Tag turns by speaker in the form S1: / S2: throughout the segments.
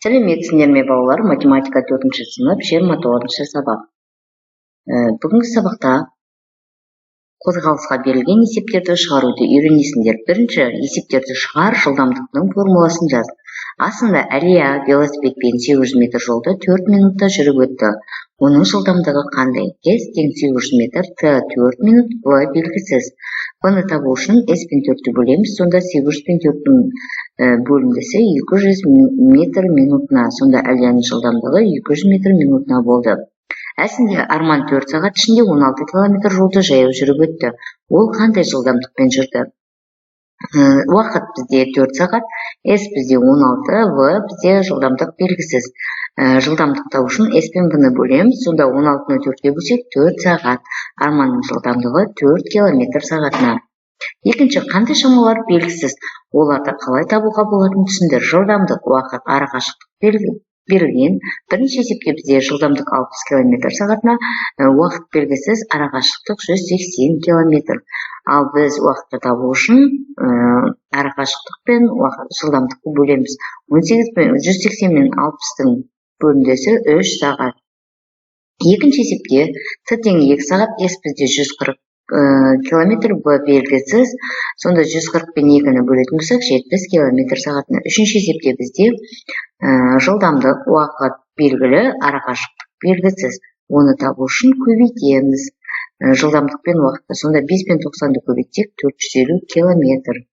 S1: Сәлеметсіңдер ме, балалар? Математика 4 сынып, 29 сабақ. Бүгінгі сабақта қозғалысқа берілген есептерді шығаруды үйренесіңдер. Бірінші есептерді шығар, жылдамдықтың формуласын жаз. Астында Әлия велосипедпен 800 метр жолды 4 минутта жүріп өтті. Оның жылдамдығы қандай? С тең 800 метр, Т 4 минут, В белгісіз. В-ны табу үшін С пен 4-ті бөлеміз, сонда 800 пен 4-тің бөліндісі 200 метр минутына. Сонда Әлияның жылдамдығы 200 метр минутына болды. Әсінде Арман 4 сағат ішінде 16 километр жолды жаяу жүріп өтті. Ол қандай жылдамдықпен жүрді? Уақыт бізде 4 сағат, С бізде 16, В бізде жылдамдық белгісіз. Жылдамдық табу үшін С пен В-ны бөлеміз, сонда 16-ны 4-ке бөлсек 4 сағат. Арманның жылдамдығы 4 километр сағатына. Екінші, қандай шамалар белгісіз? Оларды қалай табуға болатынын түсіндір. Жылдамдық, уақыт, арақашықтық берілген. Бірінші есепте бізде жылдамдық 60 километр сағатына, уақыт белгісіз, арақашықтық 180 километр. Ал біз уақытты табу үшін арақашықтық пен жылдамдықты бөлеміз. 18 пен 180 мен 60-тың бөліндісі 3 сағат. Екінші есепте Т тең 2 сағат, С бізде 140 километр, В белгісіз. Сонда 140 пен 2-ні бөлетін болсақ 70 километр сағатына. Үшінші есепте бізде жылдамдық, уақыт белгілі, арақашықтық белгісіз. Оны табу үшін көбейтеміз жылдамдық пен уақытты. Сонда 5 пен 90-ды көбейтсек 450 километр.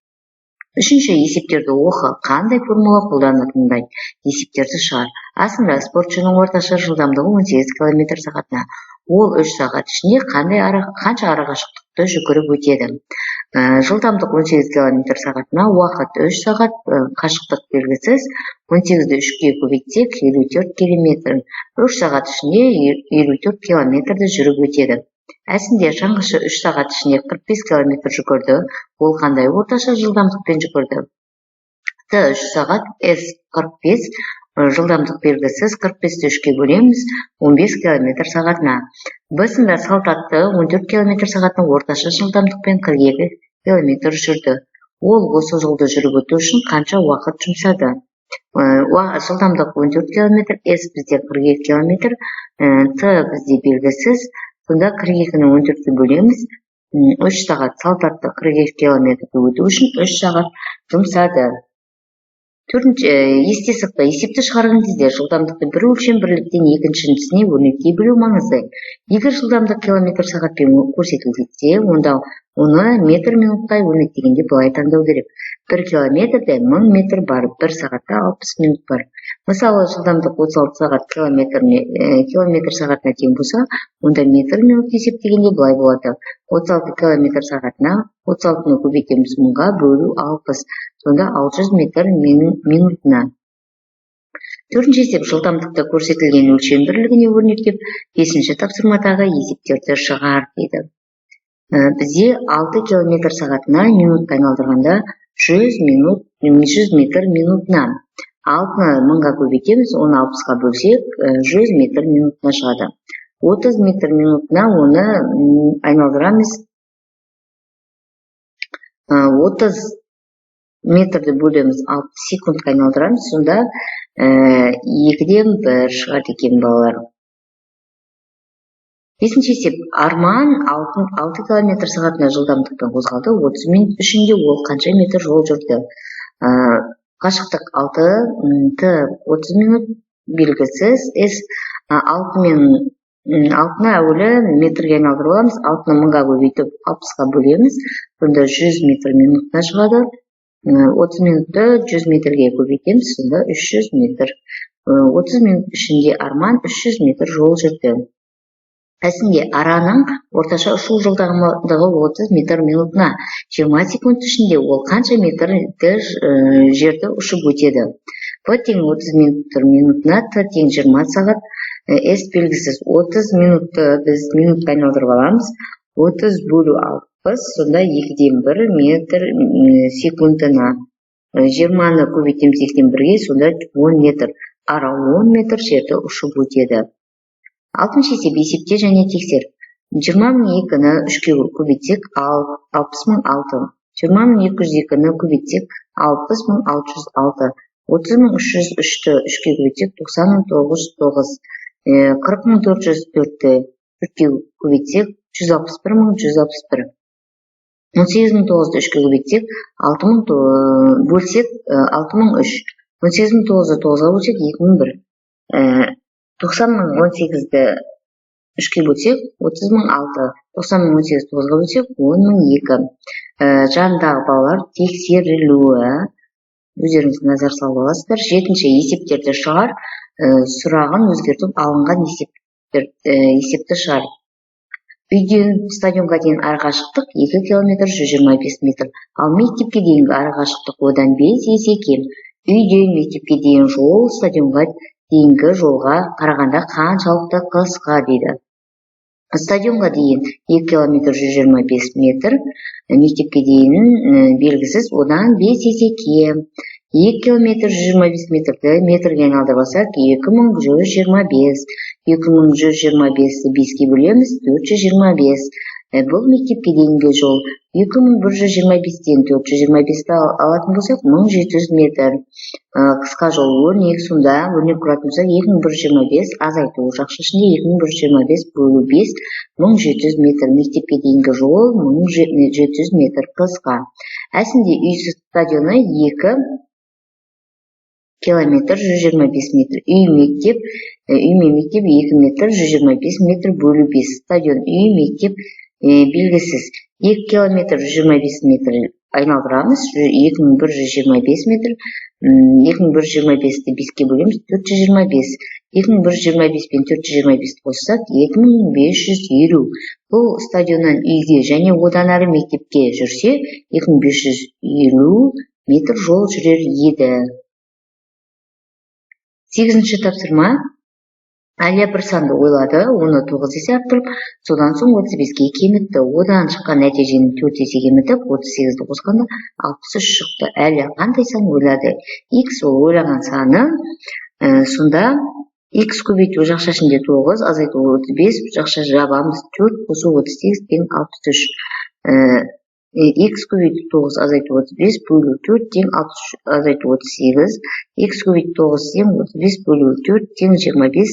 S1: Үшінші есептерді оқы, қандай формула қолданатынын айт, есептерді шығар. Астында спортшының орташа жылдамдығы 18 километр сағатына. Ол 3 сағат ішінде қанша арақашықтықты жүгіріп өтеді? Жылдамдық 18 километр сағатына, уақыт 3 сағат, қашықтық белгісіз. 18-ді 3-ке көбейтсек 54 километр. 3 сағат ішінде 54 километрді жүріп өтеді. Әсінде шаңғышы 3 сағат ішінде 45 километр жүгірді. Ол қандай орташа жылдамдықпен жүгірді? Т 3 сағат, С 45, жылдамдық белгісіз, 45-ті 3-ке бөлеміз, 15 километр сағатына. Б-сында салт атты 14 километр сағатына орташа жылдамдықпен 42 километр жүрді. Ол осы жолды жүріп өту үшін қанша уақыт жұмсады? Жылдамдық 14 километр, С бізде 42 километр, Т бізде белгісіз. Сонда 42-ні 14-ке бөлеміз, 3 сағат. Салт атты 42 километрді өту үшін 3 сағат жұмсады. Төртінші, есте сақта, есепті шығарған кезде жылдамдықты бір өлшем бірліктен екіншісіне өрнектей білу маңызды. Егер жылдамдық километр сағатпен көрсетілсе, онда оны метр минутқа өрнектегенде былай таңдау керек. 1 километрде 1000 метр бар, 1 сағатта 60 минут бар. Мысалы, жылдамдық 36 сағат километр сағатына тең болса, онда метр минут есептегенде былай болады. 36 километр сағатына 36-ны көбейтеміз 1000-ға бөлу 60, сонда 600 метр минутына. Төртінші есеп жылдамдықты көрсетілген өлшем бірлігіне өрнектеп, бесінші тапсырмадағы есептерді шығар дейді. Бізде 6 километр сағатына минутқа айналдырғанда 100 минут, 100 метр минутына. 6-ны 1000-ға көбейтеміз, оны 60-қа бөлсек, 100 метр минутына шығады. 30 метр минутына оны айналдырамыз. 30 метрді бөлеміз, 60 секундқа айналдырамыз, сонда 2-ден 1 шығады екен, балалар. Бесінші есеп. Арман 6 километр сағатына жылдамдықпен қозғалды. 30 минут ішінде ол қанша метр жол жүрді? Қашықтық 6, Т 30 минут белгісіз, С 6 мен 6-ны әуелі метрге айналдырып аламыз, 6-ны 1000-ға көбейтіп 60-қа бөлеміз, сонда 100 метр минутына шығады. 30 минутты 100 метрге көбейтеміз, сонда 300 метр. 30 минут ішінде Арман 300 метр жол жүрді. Әсінде араның орташа ұшу жылдамдығы 30 метр минутына. 20 секунд ішінде ол қанша метрді жерді ұшып өтеді? В тең 30 метр минутына, Т тең 20 сағат, С белгісіз. 30 минутты біз минутқа айналдырып аламыз. 30 бөлу 60, сонда 2-ден 1 метр секундына. 20-ны көбейтеміз 2-ден 1-ге, сонда 10 метр. Ара 10 метр жерді ұшып өтеді. Алтыншы есеп, есепте және тексер. Жиырма мың екіні үшке көбейтсек, алпыс мың алты. Жиырма мың екі жүз екіні көбейтсек, алпыс мың алты жүз алты. 30 303-ті 3-ке көбейтсек, 90 909. 40 404-ті 4-ке көбейтсек, 161 161. 18 009-ды 3-ке көбейтсек, 6 000, бөлсек, 6003. 18 009-ды 9-ға бөлсек, 2001. 90 018-ді 3-ке бөлсек, 30 006. 90 018 9-ға бөлсек, 10 002. Жанындағы балалар тексерілуі, өздеріңіз назар салып аласыздар. Жетінші есептерді шығар, сұрағын өзгертіп алынған есепті шығар. Үйден стадионға дейін арақашықтық 2 километр 125 метр, ал мектепке дейінгі арақашықтық одан 5 есе кем. Үйден мектепке дейін жол стадионға дейінгі жолға қарағанда қаншалықты қысқа дейді. Стадионға дейін 2 километр 125 метр, мектепке дейін белгісіз, одан 5 есе кем. 2 километр 125 метрді метрге айналдырып алсақ, 2125. 2125-ті 5-ке бөлеміз, 425. Бұл мектепке дейінгі жол. 2125-тен 425-ті алатын болсақ, 1700 метр. Қысқа жол өрнек, сонда өрнек құратын болсақ, 2125 азайту жақша ішінде 2125 бөлу 5, 1700 метр. Мектепке дейінгі жол 1700 метр қысқа. Әсінде үй стадионы 2 километр 125 метр. Үй мен мектеп 2 метр 125 метр бөлу 5. Стадион, үй, мектеп белгісіз. 2 километр 125 метр айналдырамыз, 2125 метр. 2125-ті 5-ке бөлеміз, 425. 2125 пен 425-ті қоссақ, 2550. Бұл стадионнан үйге және одан әрі мектепке жүрсе, 2550 метр жол жүрер еді. Сегізінші тапсырма. Әлия бір санды ойлады, оны 9 есе арттырып, содан соң 35-ке кемітті. Одан шыққан нәтижені 4 есе кемітіп, 38-ді қосқанда 63 шықты. Әлия қандай сан ойлады? X ол ойлаған саны, сонда X көбейту жақша ішінде 9, азайту 35, жақша жабамыз, 4 қосу 38 тең 63. X көбейту 9 азайту 35 бөлу 4 тең 63 азайту 38. X көбейту 9 тең 35 бөлу 4 тең 25.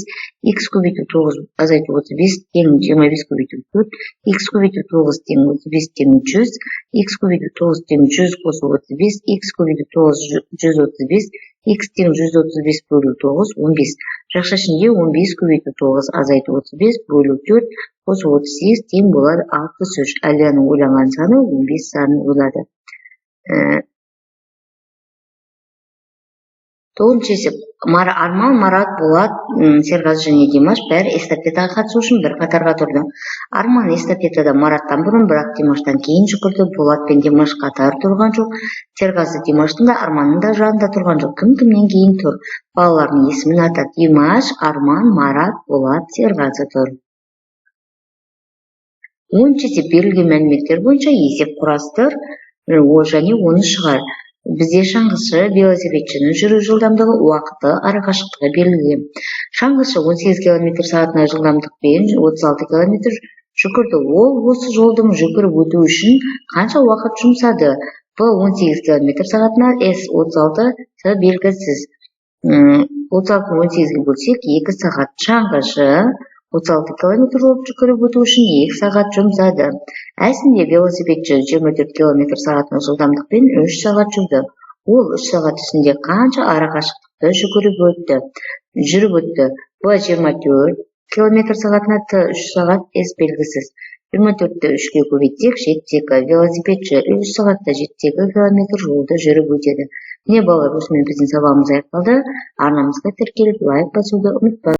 S1: X көбейту 9 азайту 35 тең 25 көбейту 4. X көбейту 9 тең 35 тең 100. X көбейту 9 тең 100 қосу 35. X көбейту 9 135. X тең 135 бөлу 9 15. Жақша ішінде 15 көбейту 9 азайту 35 бөлу 4 қосу 38 тең болады 63. Әлияның ойлаған саны 15 санын ойлады. Тоғызыншы есеп. Арман, Марат, Болат, Серғазы және Димаш бәрі эстафетаға қатысу үшін бір қатарға тұрды. Арман эстафетада Мараттан бұрын, бірақ Димаштан кейін жүгірді. Болат пен Димаш қатар тұрған жоқ. Серғазы Димаштың да, Арманның да жанында тұрған жоқ. Кім кімнен кейін тұр? Балалардың есімін ата. Димаш, Арман, Марат, Болат, Серғазы тұр. Оныншы есеп. Берілген мәліметтер бойынша есеп құрастыр және оны шығар. Бізде шаңғышы велосипедшінің жүру жылдамдығы, уақыты, арақашықтығы берілген. Шаңғышы 18 километр сағатына жылдамдықпен 36 километр жүгірді. Ол осы жолдың жүгіріп өту үшін қанша уақыт жұмсады? В 18 километр сағатына, С 36, Т белгісіз. 36-ны 18-ге бөлсек, 2 сағат. Шаңғышы 36 километр жол жүгіріп өту үшін 2 сағат жұмсады. Әсінде велосипедші 24 километр сағатына жылдамдықпен 3 сағат жүрді. Ол 3 сағат ішінде қанша арақашықтықты жүгіріп өтті? Жүріп өтті. В 24 километр сағатына, Т 3 сағат, С белгісіз. 24-ті 3-ке көбейтсек, 72. Велосипедші 3 сағатта 72 километр жолды жүріп өтеді. Міне, балалар, осымен біздің сабағымыз аяқталды. Арнамызға тіркеліп, лайк басуды ұмытпаңыз.